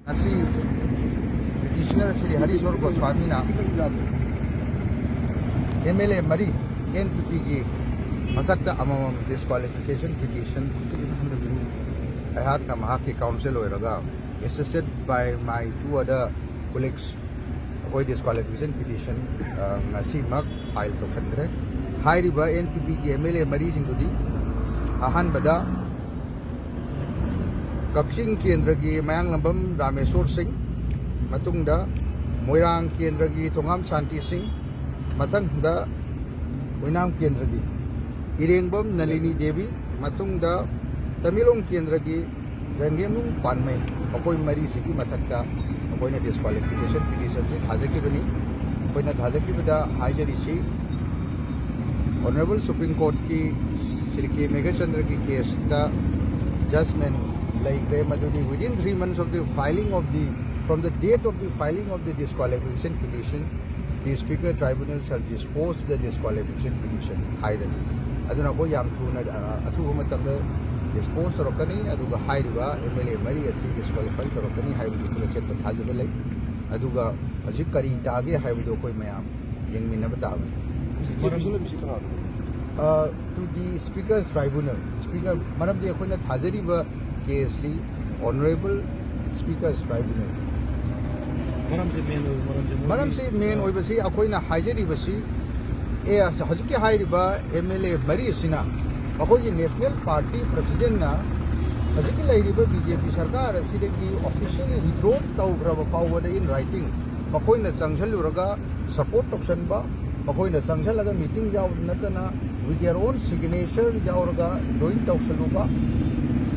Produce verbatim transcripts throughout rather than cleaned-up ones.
ꯉꯁꯤ ꯄꯤꯇꯤꯁꯅꯔ Shri ꯍꯔꯤꯁꯣꯔ ꯒꯣꯁ꯭ꯋꯥꯃꯤꯅ M L A ꯃꯔꯤ N P ꯄꯤꯒꯤ ꯃꯊꯛꯇ ꯑꯃꯃꯝ ꯗꯤꯁꯀ꯭ꯋꯥꯂꯤꯐꯤꯀꯦꯁꯟ ꯄꯤꯇꯤꯁꯟ ꯑꯩꯍꯥꯛꯅ ꯃꯍꯥꯛꯀꯤ ꯀꯥꯎꯟꯁꯤꯜ ꯑꯣꯏꯔꯒ assisted by my two other colleagues ꯑꯩꯈꯣꯏ ꯗꯤꯁꯀ꯭ꯋꯥꯂꯤꯐꯤꯀꯦꯁꯟ ꯄꯤꯇꯤꯁꯟ ꯉꯁꯤꯃꯛ ꯐꯥꯏꯜ ꯇꯧꯁꯟꯈ꯭ꯔꯦ꯫ ꯍꯥꯏꯔꯤꯕ ꯑꯦꯟ ꯄꯤ ꯄꯤꯒꯤ ꯑꯦꯝ ꯑꯦꯜ ꯑꯦ ꯃꯔꯤꯁꯤꯡꯗꯨꯗꯤ ꯑꯍꯥꯟꯕꯗ ꯀꯛꯆꯤꯡ ꯀꯦꯟꯗ꯭ꯔꯒꯤ ꯃꯌꯥꯡꯂꯝꯕꯝ ꯔꯥꯃꯦꯁꯣꯔ ꯁꯤꯡ, ꯃꯇꯨꯡꯗ ꯃꯣꯏꯔꯥꯡ ꯀꯦꯟꯗ꯭ꯔꯒꯤ ꯊꯣꯉꯥꯝ ꯁꯥꯟꯇꯤ ꯁꯤꯡ, ꯃꯊꯪꯗ ꯑꯣꯏꯅꯥꯝ ꯀꯦꯟꯗ꯭ꯔꯒꯤ ꯏꯔꯦꯡꯕꯝ ꯅꯂꯤꯅꯤ ꯗꯦꯕꯤ, ꯃꯇꯨꯡꯗ ꯇꯃꯦꯡꯂꯣꯡ ꯀꯦꯟꯗ꯭ꯔꯒꯤ ꯖꯪꯒꯦꯝꯅꯨꯡ ꯄꯥꯟꯃꯩ, ꯃꯈꯣꯏ ꯃꯔꯤꯁꯤꯒꯤ ꯃꯊꯛꯇ ꯑꯩꯈꯣꯏꯅ ꯗꯤꯁꯀ꯭ꯋꯥꯂꯤꯐꯤꯀꯦꯁꯟ ꯄꯤꯇꯤꯁꯟꯁꯤ ꯊꯥꯖꯈꯤꯕꯅꯤ꯫ ꯑꯩꯈꯣꯏꯅ ꯊꯥꯖꯈꯤꯕꯗ ꯍꯥꯏꯖꯔꯤꯁꯤ, ꯑꯣꯅꯔꯦꯕꯜ ꯁꯨꯄ꯭ꯔꯤꯝ ꯀꯣꯔꯠꯀꯤ ꯁ꯭ꯔꯤ ꯀꯦ ꯃꯦꯘꯆꯟꯗ꯭ꯔꯒꯤ ꯀꯦꯁꯇ ꯖꯖꯃꯦꯟ ꯂꯩꯈ꯭ꯔꯦ, ꯃꯗꯨꯗꯤ within three months of the filing of the, from the date of the filing of the disqualification petition, the speaker tribunal shall dispose the disqualification petition ꯍꯥꯏꯗꯅ꯫ ꯑꯗꯨꯅ ꯑꯩꯈꯣꯏ ꯌꯥꯝ ꯊꯨꯅ, ꯑ, ꯑꯊꯨꯕ ꯃꯇꯝꯗ ꯗꯤꯁꯄꯣꯖ ꯇꯧꯔꯛꯀꯅꯤ, ꯑꯗꯨꯒ ꯍꯥꯏꯔꯤꯕ ꯑꯦꯝ ꯑꯦꯜ ꯑꯦ ꯃꯔꯤ ꯑꯁꯤ ꯗꯤꯁꯀ꯭ꯋꯥꯂꯤꯐꯥꯏ ꯇꯧꯔꯛꯀꯅꯤ ꯍꯥꯏꯕꯒꯤ ꯑꯩꯈꯣꯏ ꯑꯆꯦꯠꯄ ꯊꯥꯖꯕ ꯂꯩ꯫ ꯑꯗꯨꯒ ꯍꯧꯖꯤꯛ ꯀꯔꯤ ꯇꯥꯒꯦ ꯍꯥꯏꯕꯗꯨ ꯑꯩꯈꯣꯏ ꯃꯌꯥꯝ ꯌꯦꯡꯃꯤꯟꯅꯕ ꯇꯥꯕꯅꯤ꯫ ꯃꯔꯝ- ꯃꯔꯝꯁꯤ ꯀꯅꯥꯅꯣ? ꯑ, to the speaker's tribunal, speaker, ꯃꯔꯝꯗꯤ ꯑꯩꯈꯣꯏꯅ ꯊꯥꯖꯔꯤꯕ ꯀꯦꯁꯁꯤ ꯑꯣꯅꯔꯦꯕꯜ ꯁ꯭ꯄꯤꯀꯔꯁ ꯇ꯭ꯔꯥꯏꯕꯨꯅꯦꯜ꯫ ꯃꯔꯝꯁꯤ ꯃꯦꯟ ꯑꯣꯏꯕ ꯃꯔꯝꯁꯤ ꯃꯣꯏꯒꯤ ꯃꯔꯝꯁꯤ ꯃꯦꯟ ꯑꯣꯏꯕꯁꯤ ꯑꯩꯈꯣꯏꯅ ꯍꯥꯏꯖꯔꯤꯕꯁꯤ, ꯑꯦ, ꯍꯧꯖꯤꯛꯀꯤ ꯍꯥꯏꯔꯤꯕ ꯑꯦꯝ ꯑꯦꯜ ꯑꯦ ꯃꯔꯤ ꯑꯁꯤꯅ ꯑꯩꯈꯣꯏꯒꯤ ꯅꯦꯁꯅꯦꯜ ꯄꯥꯔꯇꯤ ꯄ꯭ꯔꯁꯤꯗꯦꯟꯅ ꯍꯧꯖꯤꯛꯀꯤ ꯂꯩꯔꯤꯕ ꯕꯤ ꯖꯦ ꯄꯤ ꯁꯔꯀꯥꯔ ꯑꯁꯤꯗꯒꯤ ꯑꯣꯐꯤꯁꯤꯌꯦꯜꯂꯤ ꯋꯤꯗ꯭ꯔꯣ ꯇꯧꯈ꯭ꯔꯕ ꯐꯥꯎꯕꯗ in writing ꯃꯈꯣꯏꯅ ꯆꯪꯁꯤꯜꯂꯨꯔꯒ ꯁꯄꯣꯔꯠ ꯇꯧꯁꯟꯕ, ꯃꯈꯣꯏꯅ ꯆꯪꯁꯤꯜꯂꯒ ꯃꯤꯇꯤꯡ ꯌꯥꯎꯕꯗ ꯅꯠꯇꯅ with their own signature ꯌꯥꯎꯔꯒ ꯖꯣꯏꯟ ꯇꯧꯁꯜꯂꯨꯕ,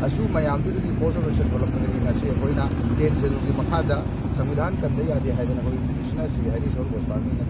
ꯑꯁꯨ ꯃꯌꯥꯝꯗꯨꯗꯒꯤ ꯀꯣꯔꯁ ꯑꯣꯐ ꯑꯦꯛꯁꯟ ꯊꯣꯛꯂꯛꯄꯗꯒꯤ ꯉꯁꯤ ꯑꯩꯈꯣꯏꯅ ꯇꯦꯟ ꯁꯦꯗꯨꯜꯒꯤ ꯃꯈꯥꯗ ꯁꯪꯕꯤꯙꯥꯟ ꯀꯟꯗ ꯌꯥꯗꯦ ꯍꯥꯏꯗꯅ ꯑꯩꯈꯣꯏ ꯄꯤꯇꯤꯁꯅꯔ ꯁ꯭ꯔꯤ ꯍꯔꯤꯁꯣꯔ ꯒꯣꯁ꯭ꯋꯥꯃꯤꯅ